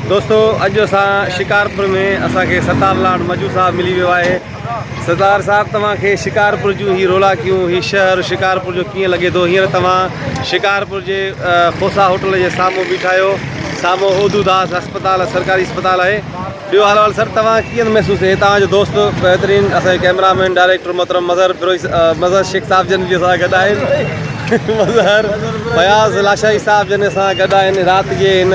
دوستو اڄ اسان شڪارپور ۾ اسان کي ستار لاڙ مجو صاحب ملي ويو آهي ستار صاحب توهان کي شڪارپور جون هي رولاڪيون هي شهر شڪارپور جو ڪيئن لڳي ٿو هينئر توهان شڪارپور جي کوسا هوٽل جي سامهون بيٺا آهيو سامهون اودو داس اسپتال سرڪاري اسپتال آهي ٻيو حال احوال سر توهان ڪيئن محسوس ٿئي توهان جو دوست بهترين اسان جو ڪئميرا مين ڊائريڪٽر محترم مظهر بروهي مظهر شيخ صاحب جن به اسان گڏ آهن مظهر فياض لاشاري صاحب جن اسان گڏ آهن رات جي هن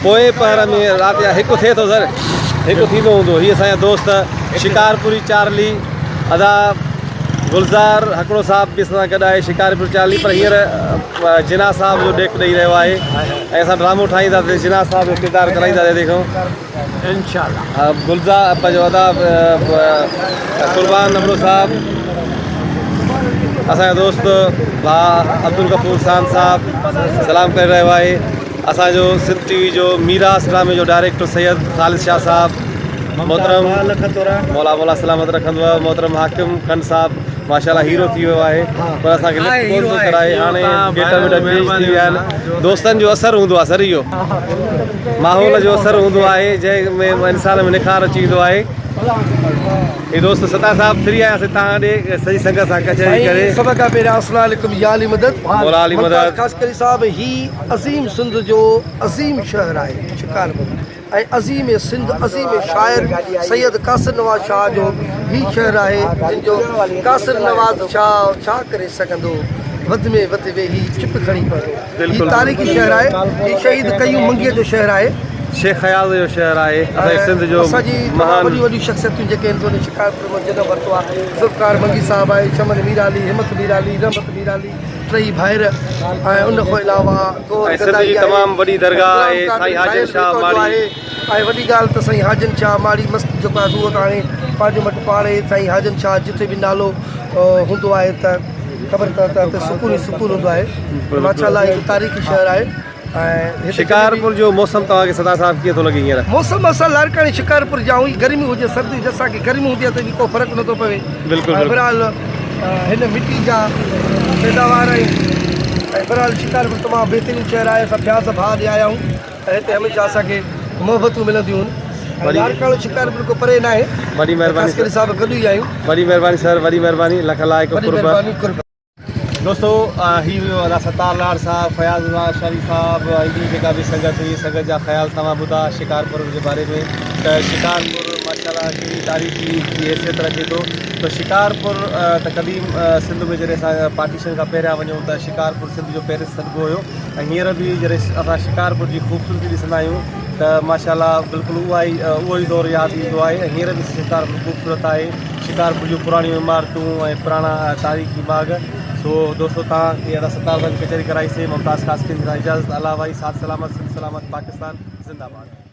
پوئين پهر ۾ رات جا هڪ ٿئي ٿو سر هڪ ٿيندو هوندو هي اسان جا دوست شڪارپوري چارلي ادا گلزار هڪڙو صاحب به اسان سان گڏ آهي شڪارپور چارلي پر هينئر جناح صاحب جو ڏيک ڏئي رهيو آهي ۽ اسان ڊرامو ٺاهينداسين جناح صاحب جو ڪردار ڪرائينداسين ديکون انشاء الله گلزار پنهنجو ادا قربان ابڙو صاحب اسان جو دوست ڀاء عبدالغفور سان صاحب سلام ڪري رهيو آهي اسان جو سنڌ ٽي وي جو ميراث ڊرامي جو ڊائريڪٽر سيد خالد شاهه صاحب محترم مولا مولا سلامت رکندو محترم حاڪم خان صاحب ماشاءالله هيرو ٿي ويو آهي پر اسان کي لفٽ ڪون ٿو ڪرائي هاڻي گيٽ ويٽ چينج ٿي ويا آهن دوستن جو اثر هوندو آهي سر اهو ماحول جو اثر هوندو آهي جنهن ۾ انسان ۾ نکار اچي ويندو آهي هي دوست ستا صاحب فري آيا سي تان ڏي سڄي سنگت سان ڪچهري ڪري سڀ کان پهريان السلام عليڪم يا علي مدد مولا علي مدد خاص ڪري صاحب هي عظيم سنڌ جو عظيم شهر آهي شڪارپور ۽ عظيم سنڌ عظيم شاعر سيد قاصر نواز شاهه جو هي شهر آهي جن جو قاصر نواز شاهه ڇا ڪري سگهندو وڌ ۾ وڌ ويهي چپ کڻي پوندو هي تاريخي شهر آهي هي شهيد قيوم منگيء جو شهر آهي. شيخ اياز جو شهر آهي اسان جي سنڌ جو اسان جي تمام وڏيون وڏيون شخصيتون جيڪي آهن سو ان شڪارپور مان جنم ورتو آهي ذوالفقار منگي صاحب آهي چمن ميرالي همت ميرالي رحمت ميرالي ٽئي ڀائر ۽ ان کان علاوه ۽ سنڌ جي تمام وڏي درگاهه آهي سائين حاجن شاهه ماڙي. ۽ وڏي ڳالهه ته سائين حاجن شاهه ماڙي مست جيڪو آهي اهو ته هاڻي پنهنجو مٽ پاڻ آهي سائين حاجن شاهه جتي به نالو هوندو آهي ته خبر اٿو ته اتي سڪون ئي سڪون هوندو آهي ماشاء الله هڪ تاريخي شهر آهي ۽ شڪارپور جو موسم توهان کي سدا صاحب ڪيئن ٿو لڳي هينئر؟ موسم اسان لاڙڪاڻي شڪارپور جا آهيون گرمي هجي سردي هجي اسان کي گرمي هوندي آهي ته به ڪو فرق نٿو پوي بلڪل بلڪل بهرحال هن مٽي جا پيداوار آهيون ۽ بهرحال شڪارپور تمام بهترين شهر آهي اسان فياض ڀاء ڏي آيا آهيون ۽ هتي هميشه اسان کي محبتون ملنديون آهن ۽ لاڙڪاڻو شڪارپور ڪو پري ناهي وڏي مهرباني خاص ڪري صاحب گڏ ئي آهيون وڏي مهرباني سر وڏي مهرباني لک لائق وڏي قرب مهرباني قرب. دوستو هي هيو ادا ستار لاڙ صاحب فياض الله شري صاحب ۽ ٻي جيڪا به سنگت هئي سنگت جا خيال توهان ٻڌا شڪارپور جي باري ۾ ته شڪارپور ماشاءالله ڪهڙي تاريخي حيثيت رکي ٿو ته شڪارپور ته قديم سنڌ ۾ جڏهن اسان پارٽيشن کان پهريان وڃون ته شڪارپور سنڌ جو پيرس سڏبو هيو ۽ هينئر به جڏهن اسان شڪارپور جي خوبصورتي ڏسندا آهيون ته ماشاءالله بلڪل اها ئي اهو ئي دور ياد ايندو آهي ۽ هينئر به شڪارپور خوبصورت آهي شڪارپور جون پراڻيون عمارتون ۽ پراڻا تاريخي ماڳ سو دوستو تان کي ادا ستار سان ڪچهري ڪرائي سي ممتاز خاصخيلي سان اجازت الله وائي ساٿ سلامت سنڌ سلامت پاڪستان زنده باد.